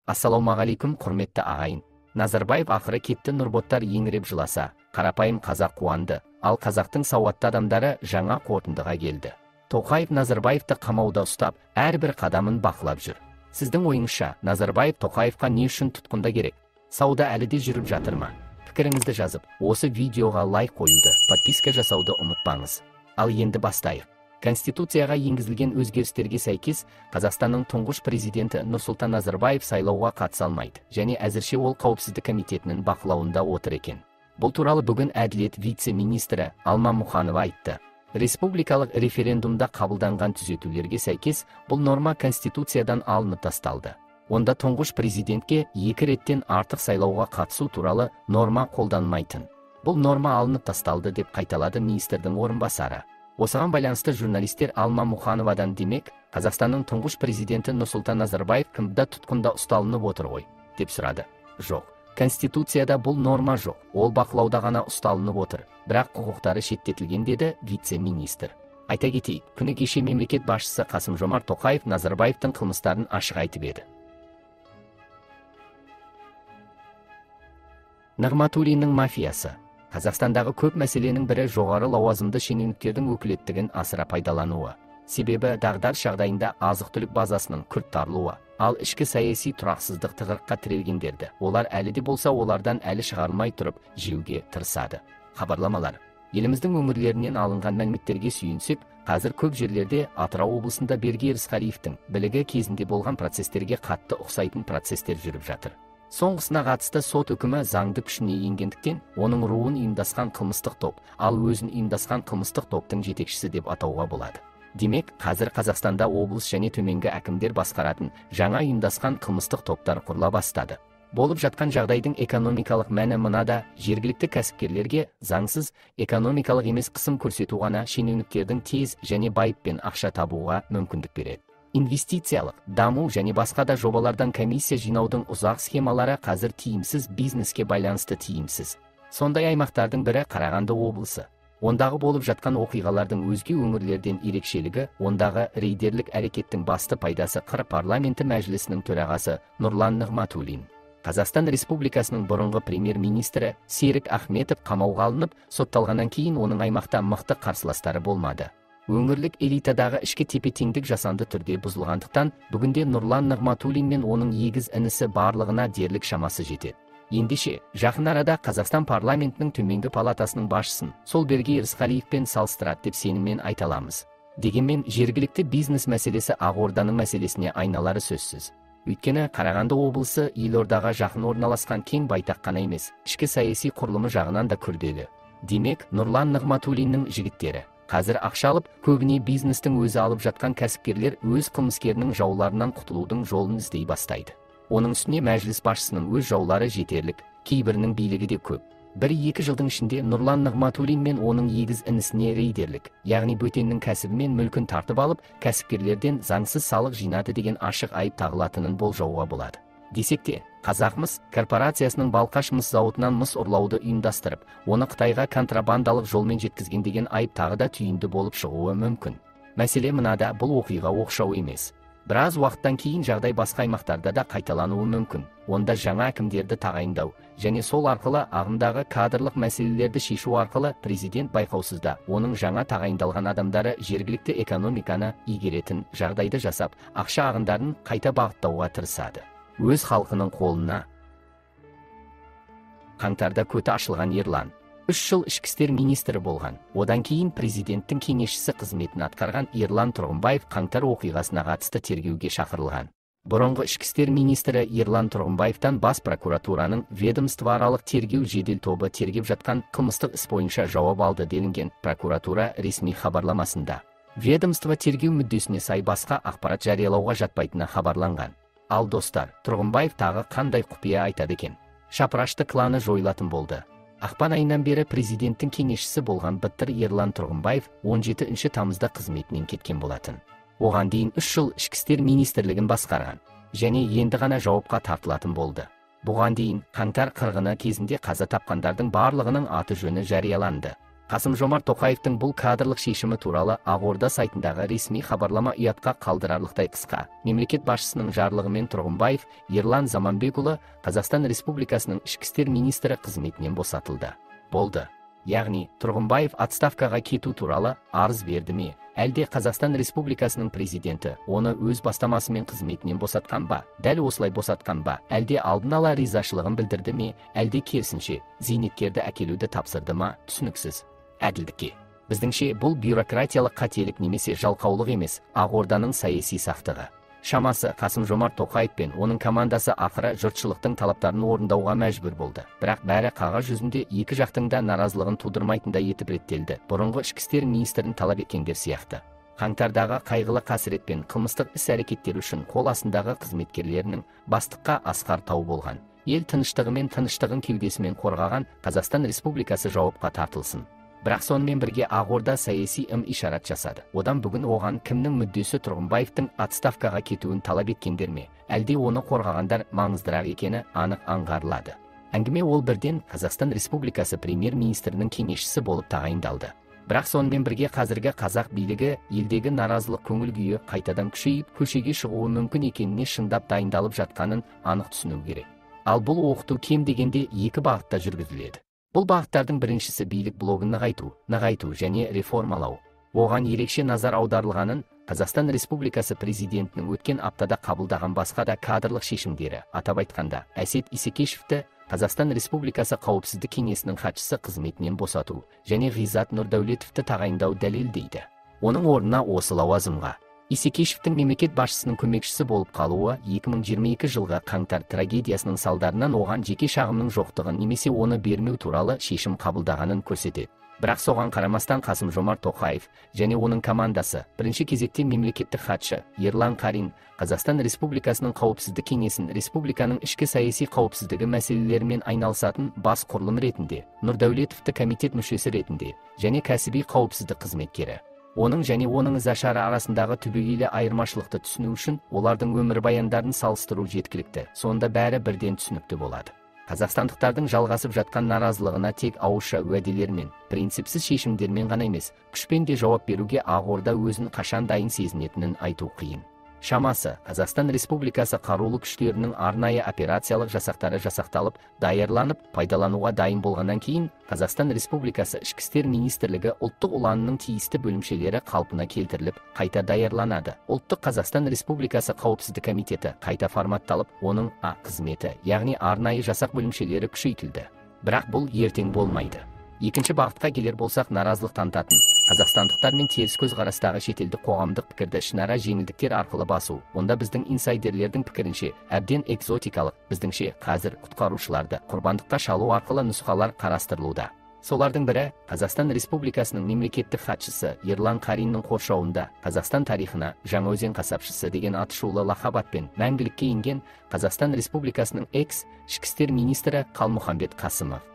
Ассалаумағалейкум, құрметті ағайын. Назарбаев ақыры кетті, нұрботтар еңіреп жыласа, қарапайым қазақ қуанды, ал қазақтың сауатты адамдары жаңа қорытындыға келді. Тоқаев Назарбаевты қамауда ұстап, әрбір қадамын бақылап жүр. Сіздің ойыңызша, Назарбаев Тоқаевқа не үшін тұтқында керек? Сауда әлі де жүріп жатыр ма? Пікіріңізді жазып, осы видеоға лайк қоюды, подписка жасауды ұмытпаңыз. Ал енді бастайық. Конституцияға енгізілген өзгерістерге сәйкес, Қазақстанның тұңғыш президенті Нұрсұлтан Назарбаев сайлауға қатыса алмайды және әзірше ол қауіпсіздік комитетінің бақылауында отыр екен. Бұл туралы бүгін әділет вице-министрі Алма Мұханова айтты. Республикалық референдумда қабылданған түзетулерге сәйкес, бұл норма Конституциядан алынып тасталды. Онда тұңғыш президентке екі реттен артық сайлауға қатысу туралы норма қолданмайтын. Бұл норма алынып тасталды деп қайталады министрдің орынбасары. Осыған байланысты журналистер Алма Мұхановадан демек, Қазақстанның тұңғыш президенті Нұрсұлтан Назарбаев кімді тұтқында ұсталынып отыр ғой, деп сұрады. Жоқ, Конституцияда бұл норма жоқ, ол бақылауда ғана ұсталынып отыр, бірақ құқықтары шеттетілген деді вице-министр. Айта кетейік, күні кеше мемлекет басшысы Қасым-Жомарт Тоқаев Назарбаевтың қылмыстарын ашық айтып еді. Нығматулиннің мафиясы. Қазақстандағы көп мәселенің бірі жоғары лауазымды шенеуніктердің өкілеттігін асыра пайдалануы. Себебі дағдарыс жағдайында азық-түлік базасының күрт тарылуы, ал ішкі саяси тұрақсыздық тығырыққа тірелгендерді, олар әлі де болса олардан әлі шығарылмай тұрып жеуге тырысады. Хабарламалар. Еліміздің өңірлерінен алынған мәліметтерге сүйенсек, қазір көп жерлерде Атырау облысында Бергей Рысқалиевтің білігі кезінде болған процестерге қатты ұқсайтын процестер жүріп жатыр. Соңғысына қатысты сот үкімі заңды күшіне енгендіктен, оның руын ұйымдасқан қылмыстық топ, ал өзін ұйымдасқан қылмыстық топтың жетекшісі деп атауға болады. Демек, қазір Қазақстанда облыс және төменгі әкімдер басқаратын жаңа ұйымдасқан қылмыстық топтар құрыла бастады. Болып жатқан жағдайдың экономикалық мәні мынада: жергілікті кәсіпкерлерге заңсыз экономикалық емес қысым көрсету ғана шенеуніктердің тез және байыппен ақша табуға мүмкіндік береді. Инвестициялық, даму және басқа да жобалардан комиссия жинаудың ұзақ схемалары қазір тиімсіз, бизнеске байланысты тиімсіз. Сондай аймақтардың бірі Қарағанды облысы. Ондағы болып жатқан оқиғалардың өзге өңірлерден ерекшелігі, ондағы рейдерлік әрекеттің басты пайдасы ҚР парламенті мәжілісінің төрағасы Нұрлан Нығматулин. Қазақстан Республикасының бұрынғы премьер-министрі Серік Ахметов қамауға алынып, сотталғаннан кейін оның аймақта мықты қарсыластары болмады. Өңірлік элитадағы ішкі тепе-теңдік жасанды түрде бұзылғандықтан, бүгінде Нұрлан Нығматулин мен оның егіз інісі барлығына дерлік шамасы жетеді. Ендеше, жақын арада Қазақстан парламентінің төменгі палатасының басшысын сол Бергей Рысқалиевпен салыстырады деп сеніммен айта аламыз. Дегенмен, жергілікті бизнес мәселесі Ақорданың мәселесіне айналары сөзсіз. Өйткені Қарағанды облысы елордаға жақын орналасқан кең байтақ қана емес, ішкі саяси құрылымы жағынан да күрделі. Демек, Нұрлан Нығматулиннің жігіттері қазір ақша алып, көбіне бизнестің өзі алып жатқан кәсіпкерлер өз қылмыскерінің жауларынан құтылудың жолын іздей бастайды. Оның үстіне мәжіліс басшысының өз жаулары жетерлік, кейбірінің билігі де көп. 1-2 жылдың ішінде Нұрлан Нығматулин мен оның егіз інісіне рейдерлік, яғни бөтеннің кәсібі мен мүлкін тартып алып, кәсіпкерлерден заңсыз салық жинады деген ашық айып тағылатынын болжауға болады. Десек те, Қазақмыс корпорациясының Балқаш мыс зауытынан мыс ұрлауды ұйымдастырып, оны Қытайға контрабандалық жолмен жеткізген деген айып тағы да түйінді болып шығуы мүмкін. Мәселе мынада, бұл оқиға оқшау емес. Біраз уақыттан кейін жағдай басқа аймақтарда да қайталануы мүмкін. Онда жаңа әкімдерді тағайындау және сол арқылы ағымдағы кадрлық мәселелерді шешу арқылы президент байқаусызда оның жаңа тағайындалған адамдары жергілікті экономиканы игеретін жағдайды жасап, ақша ағындарын қайта бағыттауға тырысады. Өз халқының қолына. Қаңтарда көті ашылған Ерлан 3 жыл ішкі істер министрі болған. Одан кейін президенттің кеңесшісі қызметін атқарған Ерлан Тұрғымбаев қаңтар оқиғасына қатысты тергеуге шақырылған. Бұрынғы ішкі істер министрі Ерлан Тұрғымбаевтан бас прокуратураның ведомствоаралық тергеу жедел тобы тергеп жатқан қылмыстық іс бойынша жауап алды делінген прокуратура ресми хабарламасында. Ведомство тергеу мүддесіне сай басқа ақпарат жариялауға жатпайтыны хабарланған. Ал достар, Тұрғымбаев тағы қандай құпия айтады екен? Шапырашты кланы жойылатын болды. Ақпан айынан бері президенттің кеңесшісі болған Быттыр Ерлан Тұрғымбаев 17 тамызда қызметінен кеткен болатын. Оған дейін 3 жыл ішкі істер министрлігін басқарған және енді ғана жауапқа тартылатын болды. Бұған дейін қаңтар қырғыны кезінде қаза тапқандардың барлығының аты жөні жарияланды. Қасым-Жомарт Тоқаевтың бұл кадрлық шешімі туралы Ақорда сайтындағы ресми хабарлама ұятқа қалдырарлықтай қысқа. Мемлекет басшысының жарлығымен Тұрғымбаев Ерлан Заманбекұлы Қазақстан Республикасының ішкі істер министрі қызметінен босатылды. Болды. Яғни, Тұрғымбаев отставкаға кету туралы арыз берді ме, әлде Қазақстан Республикасының президенті оны өз бастамасымен қызметінен босатқан ба, дәл осылай босатқан ба, әлде алдын ала ризашылығын білдірді ме, әлде керісінше зейнеткерді әкелуді тапсырды ма, түсініксіз. Әділдікке. Біздіңше, бұл бюрократиялық қателік немесе жалқаулық емес, Ақорданың саяси сақтығы. Шамасы, Қасым-Жомарт Тоқаев пен оның командасы ақыры жұртшылықтың талаптарын орындауға мәжбүр болды. Бірақ бәрі қағаз жүзінде екі жақтың да наразылығын тудырмайтындай етіп реттелді. Бұрынғы ішкі істер министрін талап еткендер сияқты. Қаңтардағы қайғылы қасірет пен қылмыстық іс-әрекеттер үшін қол астындағы қызметкерлерінің бастыққа асқар тау болған. Ел тыныштығы мен тыныштығын кеудесімен қорғаған Қазақстан Республикасы жауапқа тартылсын. Бірақ сонымен бірге Ақорда саяси ым-ишарат жасады. Одан бүгін оған кімнің мүддесі Тұрғымбаевтың отставкаға кетуін талап еткендер ме, әлде оны қорғағандар маңыздырақ екені анық аңғарылады. Әңгіме ол бірден Қазақстан Республикасы премьер-министрінің кеңесшісі болып тағайындалды. Бірақ сонымен бірге қазіргі қазақ билігі елдегі наразылық көңіл күйі қайтадан күшейіп, көшеге шығуы мүмкін екеніне шындап дайындалып жатқанын анық түсіну керек. Ал бұл оқыту кем дегенде екі бағытта жүргізіледі. Бұл бағыттардың біріншісі билік блогын нығайту және реформалау. Оған ерекше назар аударылғанын Қазақстан Республикасы президентінің өткен аптада қабылдаған басқа да кадрлық шешімдері, атап айтқанда, Әсет Исекешевті Қазақстан Республикасы Қауіпсіздік кеңесінің хатшысы қызметінен босату және Ғизат Нұрдәулетовті тағайындау дәлелдейді. Оның орнына осы лауазымға Исекешевтің мемлекет басшысының көмекшісі болып қалуы 2022 жылғы қаңтар трагедиясының салдарынан оған жеке шағымның жоқтығын немесе оны бермеу туралы шешім қабылдағанын көрсетеді. Бірақ соған қарамастан Қасым-Жомарт Тоқаев және оның командасы, бірінші кезекте мемлекеттік хатшы Ерлан Қарин, Қазақстан Республикасының Қауіпсіздік кеңесін республиканың ішкі саяси қауіпсіздігі мәселелерімен айналысатын бас құрылым ретінде, Нұрдәулетовті комитет мүшесі ретінде және кәсіби қауіпсіздік қызметкері. Оның және оның ізашары арасындағы түбегейлі айырмашылықты түсіну үшін олардың өмірбаяндарын салыстыру жеткілікті. Сонда бәрі бірден түсінікті болады. Қазақстандықтардың жалғасып жатқан наразылығына тек ауызша уәделермен, принципсіз шешімдермен ғана емес, күшпен де жауап беруге Ақорда өзін қашан дайын сезінетінін айту қиын. Шамасы, Қазақстан Республикасы қарулы күштерінің арнайы операциялық жасақтары жасақталып, даярланып, пайдалануға дайын болғаннан кейін, Қазақстан Республикасы Ішкі істер Министрлігі ұлттық ұланының тиісті бөлімшелері қалпына келтіріліп, қайта даярланады. Ұлттық Қазақстан Республикасы Қауіпсіздік комитеті қайта форматталып, оның А қызметі, яғни арнайы жасақ бөлімшелері күшейтілді. Бірақ бұл ертең болмайды. Екінші бағытқа келер болсақ, наразылық танытатын қазақстандықтар мен теріс көзқарастағы шетелдік қоғамдық пікірді ішінара жеңілдіктер арқылы басу. Онда біздің инсайдерлердің пікірінше әбден экзотикалық, біздіңше қазір құтқарушыларды құрбандыққа шалу арқылы нұсқалар қарастырылуда. Солардың бірі Қазақстан Республикасының мемлекеттік хатшысы Ерлан Қариннің қоршауында Қазақстан тарихына Жаңаөзен қасапшысы деген атышулы лақап атпен мәңгілікке енген Қазақстан Республикасының экс ішкі істер министрі Қалмұханбет Қасымов.